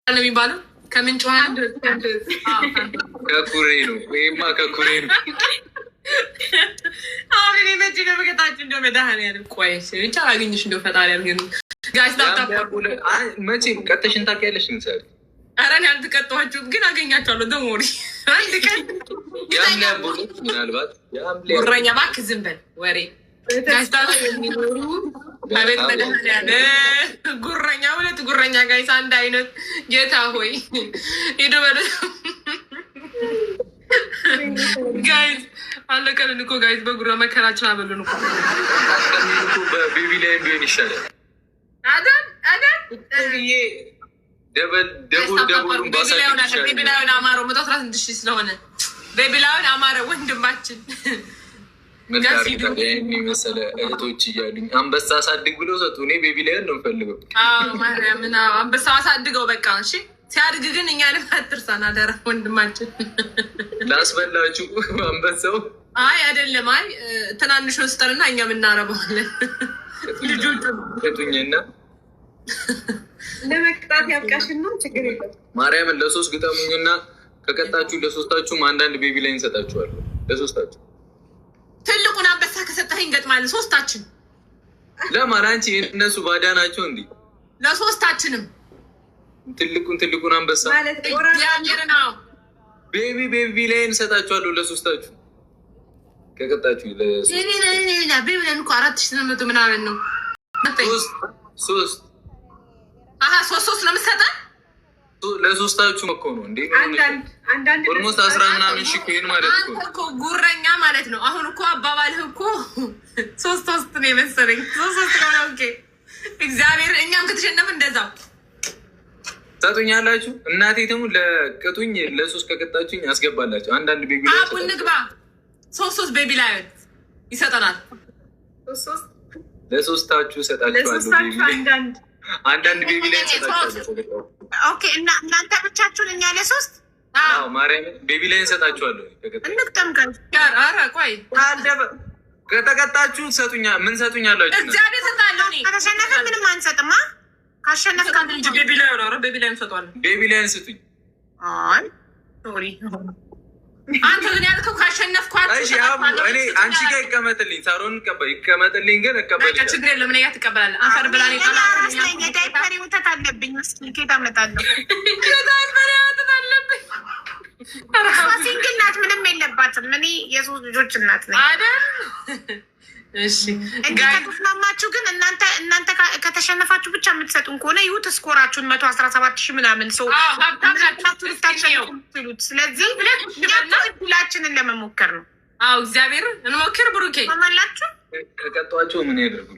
ነው የሚባለው። ከምንጭ ውሃ ነው። ከኩሬ ነው ወይማ ከኩሬ ነው። አሁን እኔ መቼ ነው የምቀጣችሁ? እንደው መድኃኒዓለም ቆይ ብቻ አላገኝሽ እንደው ፈጣሪ ያልገኝ guys tap tap። መቼም ቀጥሽን ታውቂያለሽ። ምሳሌ ኧረ እኔ አልተቀጣኋችሁም፣ ግን አገኛቸዋለሁ። Don't worry፣ አንድ ቀን። ያም ሊያቦሉት ምናልባት ያም ጉረኛ እባክህ ዝም በል ወሬ። Guys tap። የሚኖሩ አቤት መድኃኒዓለም፣ ጉረኛ፣ ሁለት ጉረኛ guys፣ አንድ አይነት። ጌታ ሆይ ሂዱ በሉ guys። አለቀልን እኮ guys፣ በጉራ መከራችን አበሉን እኮ። በ baby ላይ ቢሆን ይሻላል። አይደል አይደል? Double double double ኡን baby lion አለ። ባሳድግ Baby ይሻላል። Lion አማረው 116,000 ስለሆነ baby lion አማረ ወንድማችን። ምን ላድርግ ታዲያ? ይሄን የመሰለ እህቶች እያሉኝ አንበሳ አሳድግ ብለው ሰጡ። እኔ baby lion ነው የምፈልገው። አዎ ማርያምን፣ አዎ አንበሳው አሳድገው በቃ እሺ። ሲያድግ ግን እኛንም አትርሳን አደራ ወንድማችን። ላስበላችሁ አንበሳው። አይ አይደለም፣ አይ ትናንሹን ስጠንና እኛም እናረበዋለን ልጆቹ። ቅጡኝና ለመቅጣት ያብቃሽና ችግር የለም። ማርያምን ለሶስት ግጠሙኝና ከቀጣችሁ ለሶስታችሁም አንዳንድ baby lion እንሰጣችኋለሁ። ለሶስታችሁ። ትልቁን አንበሳ ከሰጠኸኝ እንገጥማለን ሶስታችን። ለማን? አንቺ እነሱ ባዳ ናቸው እንዲ። ለሶስታችንም። ትልቁን አንበሳ ማለት ቆራ እግዚአብሔርን አዎ። Baby lion እንሰጣችኋለሁ ለሶስታችሁ ከቀጣችሁ። Baby lion እኮ 4800 ምናምን ነው። ሶስት ሶስት። አሀ ሶስት ሶስት ነው የምትሰጠን? ለሶስታችሁ እኮ ነው እንዴ? አንዳንድ አንዳንድ። Almost አስራ ምናምን ሺህ coin ማለት እኮ አንተ እኮ ጉረኛ ማለት ነው። አሁን እኮ አባባልህ እኮ ሶስት ሶስት ነው የመሰለኝ። ሶስት ሶስት ከሆነ okay። እግዚአብሔር እኛም ከተሸነፍ እንደዛው። ሰጡኛላችሁ። እናቴ ደግሞ ለቅጡኝ፣ ለሶስት ከቀጣችሁኝ አስገባላችሁ አንዳንድ baby lion። አቡ እንግባ። ሶስት ሶስት baby lion ይሰጠናል። ሶስት ሶስት። ለሶስታችሁ እሰጣችኋለሁ። ለሶስታችሁ Baby lion አንዳንድ። አንዳንድ baby lion እሰጣችኋለሁ። Okay፣ እና እናንተ ብቻችሁን እኛ ለሶስት። አዎ ማርያምን baby lion እሰጣችኋለሁ። እንግጠም guys። ኧረ ቆይ። ከተቀጣችሁ ሰጡኛ ምን ሰጡኛላችሁ? እግዚአብሔር እሰጣለሁ እኔ። ከተሸነፈ ምንም አንሰጥማ። ካሸነፍ እንጂ baby lion፣ ኧረ baby lion እሰጠዋለሁ። Baby lion ስጡኝ። አይ sorry። አንተ ግን ያልከው ካሸነፍኳችሁ እሺ አቡ እኔ አንቺ ጋር ይቀመጥልኝ፣ ሳሮን ይቀመጥልኝ፣ ግን በቃ እቀበልሻለሁ። ችግር የለም። እኔ ጋር ትቀበላለህ። አፈር ብላ እኔ እኔ አራስ ነኝ። የዳይፐር ወተት አለብኝ። እስኪ ኬት አመጣለሁ? የዳይፐር ወተት አለብኝ። እሷ single ናት፣ ምንም የለባትም። እኔ የሶስት ልጆች እናት ነኝ። አይደል? እሺ። እንዲህ ከተስማማችሁ ግን እናንተ ከተሸነፋችሁ ብቻ የምትሰጡን ከሆነ ይሁት score ኣችሁን 117,000 ምናምን ሰው አዎ፣ ሀብታም ናችሁ። ልታሸንፉ የምትችሉት። ስለዚህ እኛ እኮ እድላችንን ለመሞከር ነው። አዎ እግዚአብሔር እንሞክር ብሩኬ። ማማላችሁ። ከቀጧቸው ምን ያደርጉ?